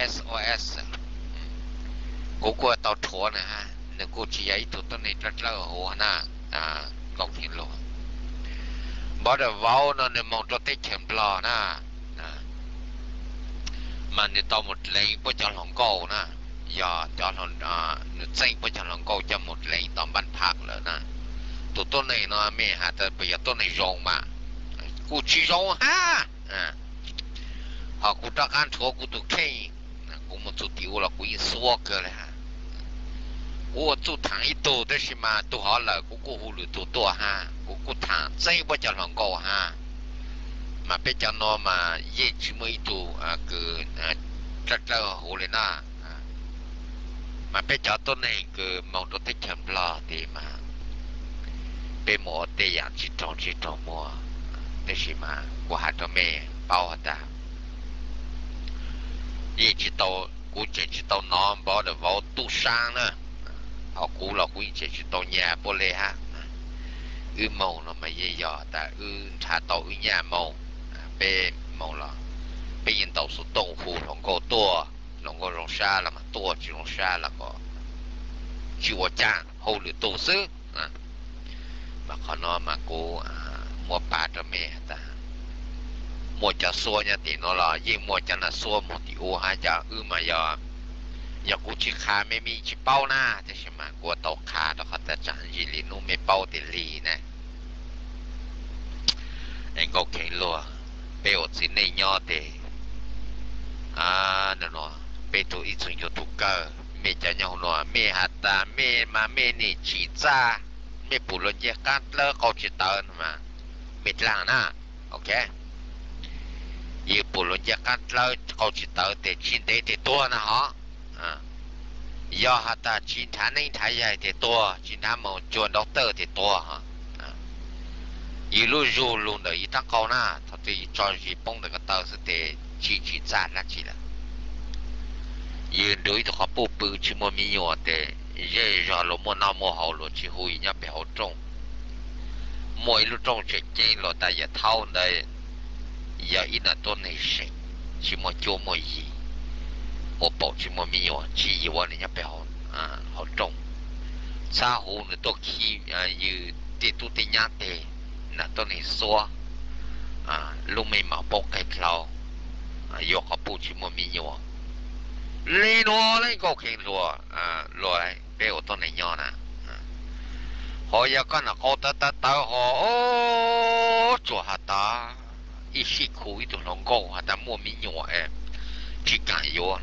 S O S, kuv kuj tau rhuav na, nws kuj tsis yog ib tug tuab neeg dlawb dlawb huv na, Nkauj Kheev Luag. Npov Dam Vauv no nws moog rau teb chaws Nplog na, mas nws tau mus dleev puab cov hluas nkauj na, yog cov, nws txeeb puab cov hluas nkauj coj mus dleev tom Npab Phaj lawm na. Tus tuab neeg no mej has tas puas yog tuab neeg zoo mas kuj tsis zoo hab. Ho kuv rov qab rhuav kuv tus kheej, kuv mus txug tim ub los kuv yeej xuab kawg le hab. Kuv ua txuj thaam ib tug tab sis mas tug hov lawm kuv kuj hu lwm tug tuaj hab, kuv kuj thaam txeeb puab cov hluas nkauj hab. Mas peb cov no mas yeej tsis muaj ib tug kws dlawb dlawb huv le na. Mas peb cov tuab neeg kws moog rau teb chaws Nplog tes mas peb mus ua tej yaam tsis raug ntsej raug muag, tab sis mas kuv has rau mej paub has tas yeej tsis tau, kuv tseem tsis tau nov Npov Dam Vauv tub saab na, ho kuv los kuv yeej tseem tsis tau nyag puab le hab. Wb moog no mas yeej yog tas wb nrhav tau wb nyaj moog, peb moog los peb yeej ntaus xuv tooj hu hluas nkauj tuaj, hluas nkauj zoo sab los mas tuaj, tsis zoo sab los kom tsis ua caag, hu lwm tug xwb. Mas qhov no mas kuv muab pav rau mej tas muaj cov xuab nyob tim no los yeej muaj cov nam xuab moog tim ub hab, cov wb mas yog, yog kuv tsis qha mej, mej tsis paub na, tab sis mas kuv tau qha rau qhov tas tsaam ntsis li nub mej paub tes lig na. Es Nkauj Kheev Luag, peb ua txiv neej nyob tes peb tug ib txwm yug tug kawg, mej cov nyob huv no mej has tas mej mas mej nim tsim txaj, mej pum luas ncej qaab dlawb qau tsis tawv no mas mej dlaag na. Ok, yug pum luas ncej qaab dlawb qau tsis tawv tes tsis ntev tes tuag na hov. Yog has tas tsis nrhav neeb nrhav yaig tes tuag, tsis nrhav moog cua nrau tawj tes tuag. Yug lub zug lug ntawm yug raab qau na, thaum twg yug tso zis poob ntawm ko taw xwb tes tsis tsim txaj dlaab tsi lawm. Yug nrug ib tug qhov puj pw tsis muaj me nyuam tes zej zog luas muaj noj muaj haus luas tsis hu yug nyob peg hauv rooj. Muaj ib lub rooj tseem ceeb luas tas yawm thaub ntawd yog ib nam tuab neeg seem, tsis muaj cuab muaj yig, ua paum tsis muaj me nyuam tsis yuav nws nyob peg hauv rooj. Txhab huv nws tuaj khi yug tej tub tej nyab teg, nam tuab neeg xuab, lub mej mam poob qeg dlhau, yuav qhov puj tsis muaj me nyuam. Li nuav le Nkauj Kheev Luag, luag peb ua tuab neeg nyob na, ho yog koj nam qau tawv tawv tawv ho tsuas has tas ib sij khu ib tug hluas nkauj has tas muaj me nyuam es tsis kaam yuav,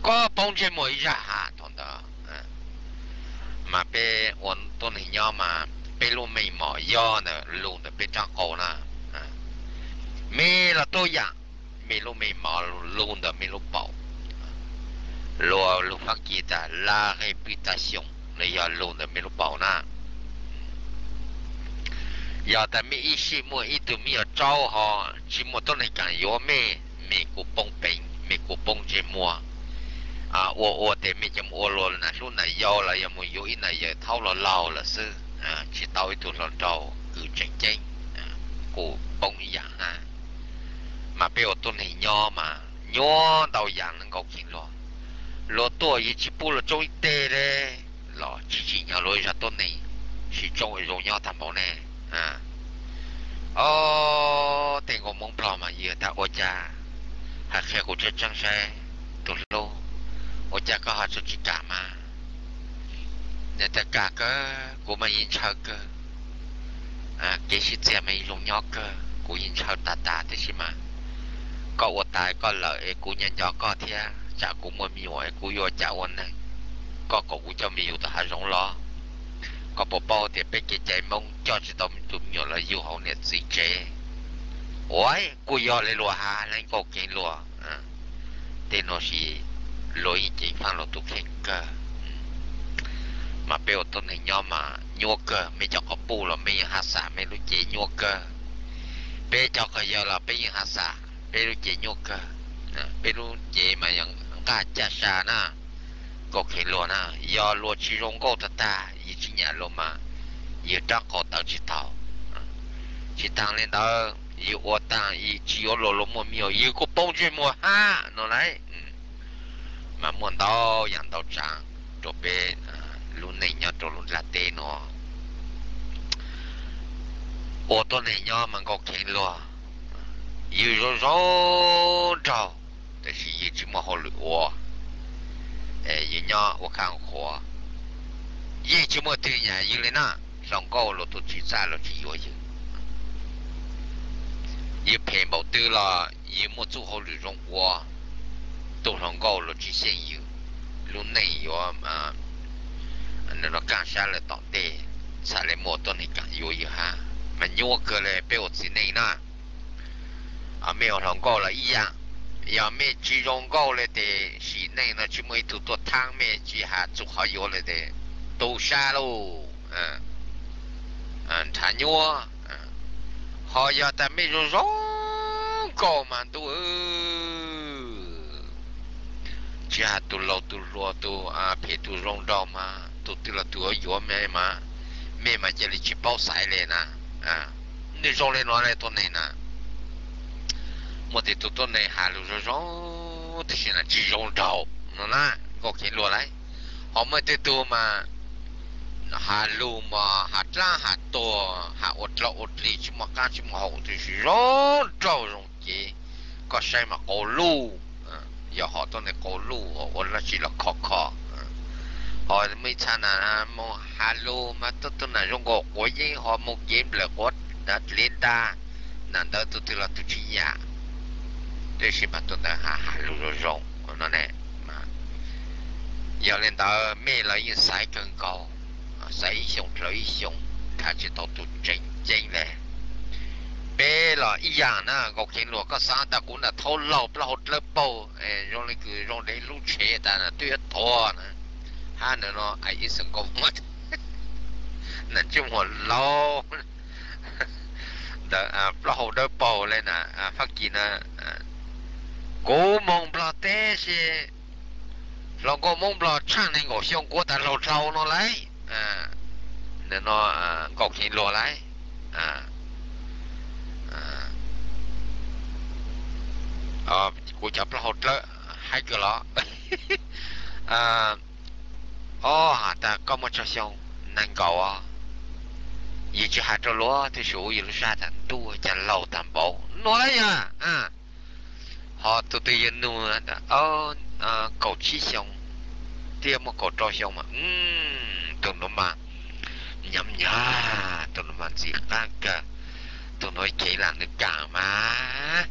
koj poob ntsej muag ib zag has thaum ntawd. Mas peb ua tuab neeg nyob mas peb lub mej mom yog ntawm lug ntawm peb raab qau na. Mej los tuab yaam, mej lub mej mom lug ntawm mej lub paum. Luag lug Faab Kis tas la réputation los yog lug ntawm mej lub paum na. Yog tas mej ib sij muaj ib tug me nyuam tsaub ho tsis muaj tuab neeg kaam yuav mej, mej kuj poob peev, mej kuj poob ntsej muag. Ua ua tes mej coj mus ua luag nam hlub nam yau los yog mus yuav ib nam yawm thaub laug laug lawm xwb, tsis tau ib tug hluas nraug kws tseem ceeb, kuj poob ib yaam na. Mas peb ua tuab neeg nyob mas nyuaj ntau yaam na Nkauj Kheev Luag. Luag tuaj yug tsis pub luag tsoob ib teg le, los tsis tsim nyog luag zog tuab neeg, sib tsoob zoo nyob tag npaum ne. Ob tej nkauj Moob Nplog mas yog tas ua cas, hais qhia kuv tseeb tseeb saib tus hlub, ua cas koj ho tsis kam mas? Nws tas kam kawg, kuv mas yeej ntshaw kawg, kev sib txiag mas yeej zoo nyob kawg, kuv yeej ntshaw tag tag, tab sis mas koj ua tas koj lawm es kuv nyob nco koj thiab, tsam kuv muaj me nyuam es kuv yuav ua cas ua neej, koj kom kuv coj me nyuam yug tom hav zoov los? Koj puas paub tias peb kev cai Moob coj tsis tau tus me nyuam los yug hauv niam txiv tsev? Ua kuj yog li luag has le Nkauj Kheev Luag. Tej nuav sis luag yeej ceev faj luag tus kheej kawg. Mas peb ua tuab neeg nyob mas nyuaj kawg, mej cov quas puj los mej yeej has xam mej lub cev nyuaj kawg. Peb cov quas yawg los peb yeej has xam peb lub cev nyuaj kawg. Peb lub cev mas yog nqaj caj sa na, Nkauj Kheev Luag na. Yog luag tsis zoo nkauj tag tag yus tsis nyam luag mas yus rab qau tawv tsis tau. Tsis taag le ntawd yus ua taag yus tsis yuav luag, luag muaj me nyuam yus kuj poob ntsej muag hab no lauj. Muaj ntau yam ntau tsav rau peb lub neej nyob rau lub nplaj teb no. Ua tuab neeg nyob mas nkauj kheev luag, yus zoo zoo nraug, tab sis yus tsis muaj hauj lwm ua, yus nyob ua khab qhuav, yeej tsis muaj twg nyiam yus li na. Hluas nkauj los tus tsis txaj los tsis yuav yus. Yus phem npaum twg los yus muaj txuj hauj lwm zoo ua, tus hluas nkauj los tsis xyeej yus. Lub neej yuav kaaj sab lawm tom ntej, txhad le muaj tuab neeg kaam yuav yus hab. Mas nyuaj kawg le peb ua txiv neej na. Mej ua hluas nkauj los ib yaam, yog mej tsis zoo nkauj le tes sim neej no tsis muaj ib tug tuaj thaab mej, tsis has txug qhov yuav le tes tu sab lauj, nrhav nyuaj. Ho yog tas mej zoo zoo nkauj mas ntuj, tsis has tus laus tus hluas tus phem tus zoo nraug mas tus twg los tus yuav mej mas, mej mas cia li tsis paub xaiv le na. Nws zoo le nuav le tuab neeg na. Muaj tej tug tuab neeg has lug zoo zoo, tab sis na tsis zoo nraug no na, nkauj kheev luag lauj. Ho muaj tej tug mas has lug mas has dlaab has tuag, has ua dlog ua dlig tsis muaj qaab tsis muaj hau, tab sis zoo nraug zoo cev. Koj saib mas qau luj, yog ho tuab neeg qau luj ua dlaab tsi los kho kho. Ho muaj ib txha na moog has lug mas tub tug nam zoo nkaus quav yeeb, ho moog kev nplawm quav dlev nrag, nam ntawd tug twg los tug tsis yam. Tab sis mas tug ntawd has has lug zoo zoo no ne. Yog le ntawd mej los yeej xaiv kawg nkaus, xaiv ib xyoo dlawg ib xyoo, nrhav tsis tau tug tseem ceeb le. Peb los ib yaam na, nkauj kheev luag, koj xaav tas kuv nam thaub laug plaub hau dlawb paug, zoo le kws zoo le lub tsheb tas twb yuav tuag na. Hab nws no ais ib xeem nkauj muam, nam ntsej muag laug ntawd plaub hau dlawb paug le na, Fab Kis na. Kuv moog Nplog teb si, hluas nkauj Moob Nplog tshaaj neeg nkaum xyoo kuv tas laug dlhau no lauj. Nws no nkauj kheev luag lauj. Kuv cov plaub hau dlawb haib kawg los. Ob, has tas koj muaj tsawg xyoo? Nees nkaum os. Yus tsis has rau luag, tab sis ua yus lub sab tas ntuj cas laug tag npaum no lauj yog. Ho tug twg yog nug tas kaum tsib xyoo, twb muaj kaum rau xyoo mas. Tug nuav mas nyam nyam, tug nuav mas ntxim qaab kawg. Tug nuav chev lam nws kaam mas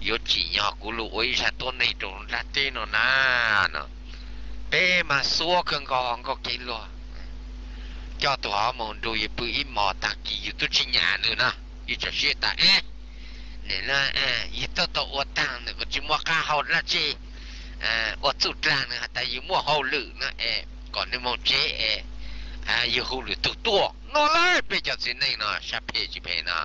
yuav tsim nyog kuv lug ua ib zag tuab neeg rau nplaj teb no na no. Peb mas xuab kawg nkaus nkauj kheev luag. Coj tug hov moog nrug yus pw ib hmos taag kis yus tub tsis nyam nws na. Yus tsaam siab tas ib, nim no yus tuaj tau ua taag nws kuj tsis muaj qaab hau dlaab tsi, ua txuj dlaag nws has tas yus muaj hauj lwm na es kom nws moog tsev es yus hu lwm tug tuaj no lauj. Peb cov txiv neej no sab phem tsis phem no.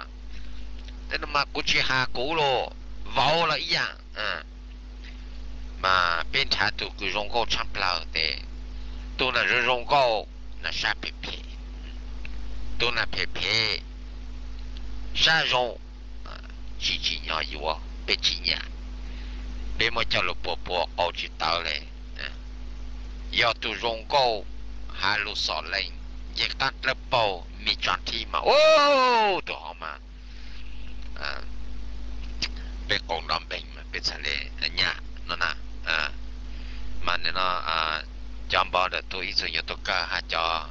Tab sis mas kuv tsis has kuv los, vauv los ib yaam. Mas peb nrhav tug kws zoo nkauj tshaaj plawg tes, tug nam zoo zoo nkauj na sab phem phem, tug nam phem phem sab zoo, tsis tsim nyog yuav, peb tsis nyam. Peb muab coj lug puag puag qau tsis tawv le. Yog tug zoo nkauj, has lug xom lees, nce qaab dlawb paug, me tso thib mas, ub, tug hov mas peb qaug nrov npeeg mas peb txhad le nyam no na. Mas nim no cov npawg ntawm tug ib txwm nyuas tuaj kawg hab cov,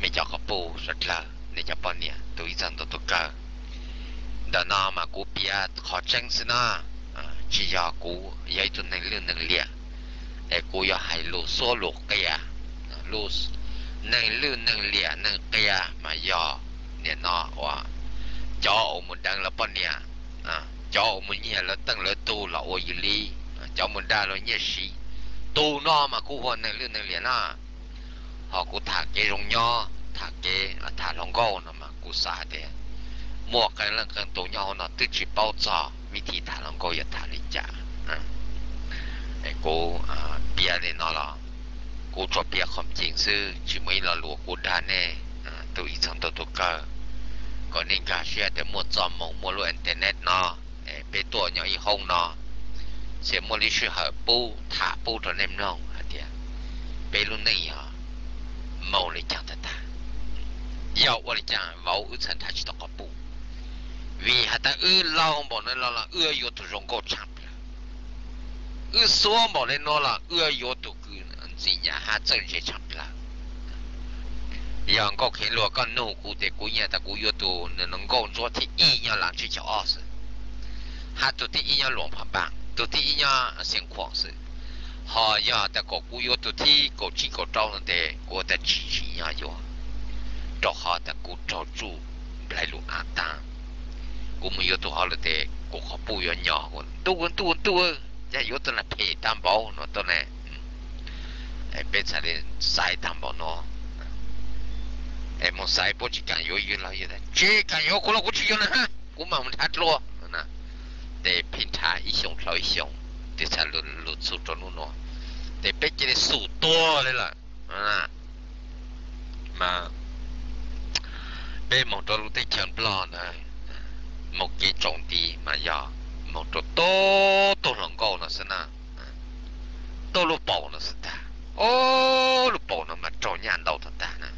mej cov quas puj suav dlawg, nej cov poj niam tug ib txwm ntau tuaj kawg. Ntawm no mas kuv piav qhov tseeb xwb na, tsis yog kuv yog ib tug neeg lwj neeg liam, es kuv yog hais lus xuab lus qias, lus neeg lwj neeg liam neeg qias mas yog nim no uas cov uas mus deev lawv poj niam, cov uas mus nyiag lawv teej lawv tug los ua yws li, cov mus dag luag nyiaj siv, tug no mas kuv hu ua neeg lwj neeg liam na. Ho kuv tham kev zoo nyob, tham kev tham hluas nkauj no mas kuv xav hais tias muaj qee leej qee tus nyob hauv no twb tsis paub txog vib thib tham hluas nkauj yog tham li cas. Kuv piav li no los kuv tsuas piav qhov tseeb xwb, tsis muaj ib lo lus kuv dag nej. Tug ib txhia ntau tuaj kawg, kom nej nkag siab tias muaj txoj moo muaj lub internet no, peb tuaj nyob ib hoob no, txhia muaj lub sij hawm pub tham pub rau nej mloog hais tias peb lub neej yog mus li cas tag tag, yog ua li cas vauv wb txhaj nrhav tsis tau qhov pub. Vim has tas wb laug npaum no los los wb yuav tus zoo nkauj tshaj plaws, wb xuab npaum li no los wb yuav tus kws ntxim nyam hab txawj ntse tshaj plaws. Yog Nkauj Kheev Luag koj nug kuv tes kuv yeej tas kuv yuav tus nkauj ntsuab thib ib nyob Lav Tsib Caug Ob xwb, hab tus thib ib nyob Luam Pham Npaaj, tus thib ib nyob Xeev Khuam xwb. Ho yog tas kom kuv yuav tus thib kaum tsib kaum rau no tes kuv ua tas tsis tsim nyog yuav, rau qhov tas kuv raug tsuj nplaig lug av taag. Kuv mus yuav tus hov lawm tes kuv qhov pub yuav nyo, ntuj ntuj ntuj, yog yuav tus na phem tag npaum no tuaj ne. Peb txhaj li xaiv tag npaum no, es mus xaiv puab tsis kaam yuav, yog los yog tas tsis kaam yuav kuv los kuv tsis yuav na, kuv mam mus nrhav dlua. Tes pheej nrhav ib xyoo dhau ib xyoo, tes txhaj lug txug rau nub nua, tes peb cia li xum tuag li lawm. Mas peb moog rau lub teb chaws Nplog ntawd, moog kev tsaus nti mas yog moog rau tub tug hluas nkauj no xwb na, tub lub paus no xwb tag. Ob lub paus no mas raug nyaj ntau tag tag na.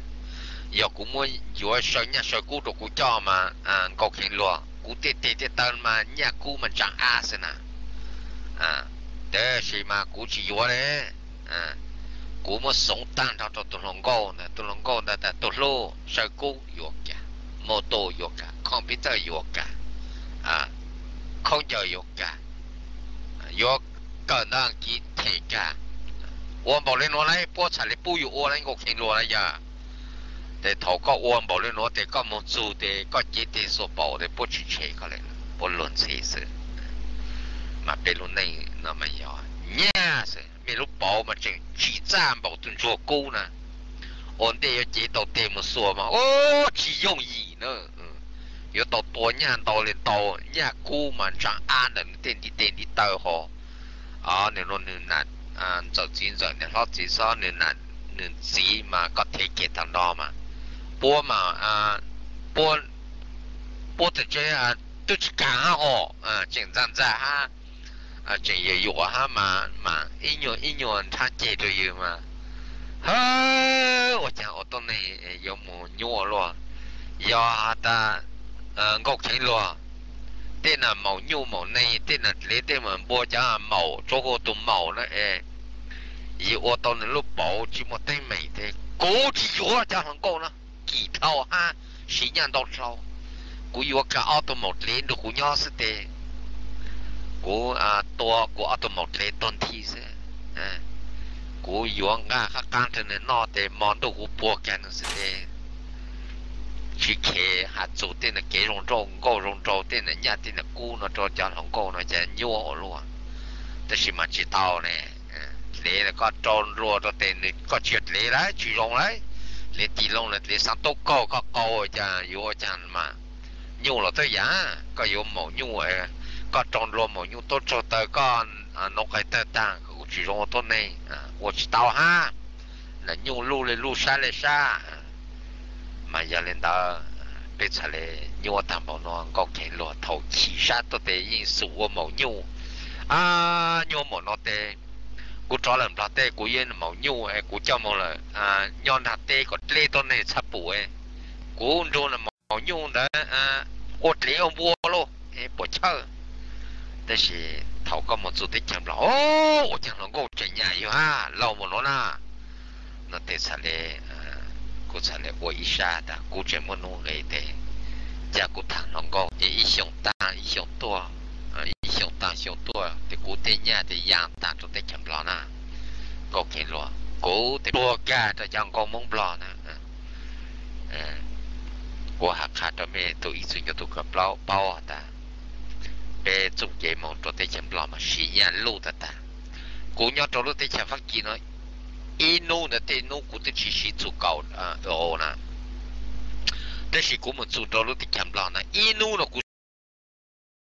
Yog kuv muab yuav saw nyaj saw kub rau kuv coj mas Nkauj Kheev Luag, kuv tej teg tej taw mas nyaj kub mas ntsaa ab xwb na. Tab sis mas kuv tsis yuav li. Kuv muab xoov taag nrho rau tus hluas nkauj ntawd, tus hluas nkauj ntawd tas tus hlub, saw kub yuav kag, mauj tus yuav kag, computer yuav kag, khaub ncaws yuav kag, yuav kawm ntawv Askiv them kag. Ua npaum li nuav lawm puab txhaj li pub yus ua lawm Nkauj Kheev Luag na yog. Tes thaum koj ua npaum li nuav tes koj moog txug tes koj cev teg xuas paum tes puab tsis tshem koj li, puab luag ntxhi xwb. Mas peb lub neej no mas yog nyaj xwb, mej lub paus mas tseem tsim txaj npaum tus ntsuag kub na. Ua ntej yuav cev tau teg mus xuas mas ub tsis yooj yim na. Yuav tau tua nyaj ntau li ntau, nyaj kub mas ntsaa ab ntawm nws tej ntiv tes ntiv taw hov. Nws nua nws nam ntxawm txiv ntxawm niam hlob txiv xob, nws nam nws txiv mas koj thev kiag tag nrho mas puab mas puab txawm tsev twb tsis kaam hab hos, tseem ntxag ntxag hab, tseem yuam yuam hab mas mas ib nyuag ib nyuag nrhab ceg rau yws mas. Hawb, ua caag ua tuab neeg yuav mus nyuaj luaj. Yog has tas Nkauj Kheev Luag, tej nam maum nyuj maum neeg, tej nam dlev tej nam npua, cov maum tsuav hu tus maum na es, yws ua tau nws lub paus tsis muaj teeb meem tes kuv tsis yuav cov hluas nkauj no, kim dhau hab siv nyaj ntau dlhau. Kuv yuav kag ob tug maum dlev nrug kuv nyob xwb tes kuv tua kuv ob tug maum dlev tuag nthi xwb. Kuv yuav nqaj qab qaab rau nws noj tes mo ntuj kuv puag kag nws xwb tes tsis kheev has txug tej nam kev zoo nrauj nkauj zoo nraug tej nam nyaj tej nam kub no rau cov hluas nkauj no cas nyuaj ua luaj. Tab sis mas tsis tau ne, dlev koj rau nplua rau tes nws koj tsis yog dlev lawm tsis zoo lawm. Dlev tis loo los dlev xaav tub kaug koj qau cas yuav ua caag mas nyuj los twb yam, koj yuav maum nyuj, koj rau nplua maum nyuj tub tsaug taw koj nuv qai tawg tag kuj tsis zoo ua tuab neeg, ua tsis tau hab. Nam nyuj luj li luj sab li sab. Mas yog li ntawd peb txhaj li nyuaj tag npaum no, Nkauj Kheev Luag thaum chim sab tuaj tes yeej xum ua maum nyuj. Nyuaj maum no tes kuv rov lawm Nplog teb kuv yeej maum nyuj es kuv coj moog lawm nyob nraag teb kom dleb tuab neeg txhaj pum. Kuv nrug maum nyuj ntawd ua dlev ua npua lauj, puas chawj. Tab sis thaum koj moog txug teb chaws Nplog, ua caag hluas nkauj tseem nyam yug hab laug mus nuav na. No tes txhaj li, kuv txhaj li ua ib sab tas kuv tseem muaj nuj nqes tes ca kuv tham hluas nkauj es ib xyoo taag ib xyoo tuaj, ib xyoo taag xyoo tuaj tes kuv tej nyaj tes yaa taag rau teb chaws Nplog na. Nkauj Kheev Luag, kuv tes pluag kag rau cov nkauj Moob Nplog na. Kuv has qha rau mej tug ib txwm nyob tug kws paub has tas peb txuj kev moog rau teb chaws Nplog mas siv nyaj luj tag tag. Kuv nyob rau lub teb chaws Fab Kis no ib nub ntawd tej nub kuv twb tsis siv txuj kaum na. Tab sis kuv mus txug rau lub teb chaws Nplog na ib nub no kuv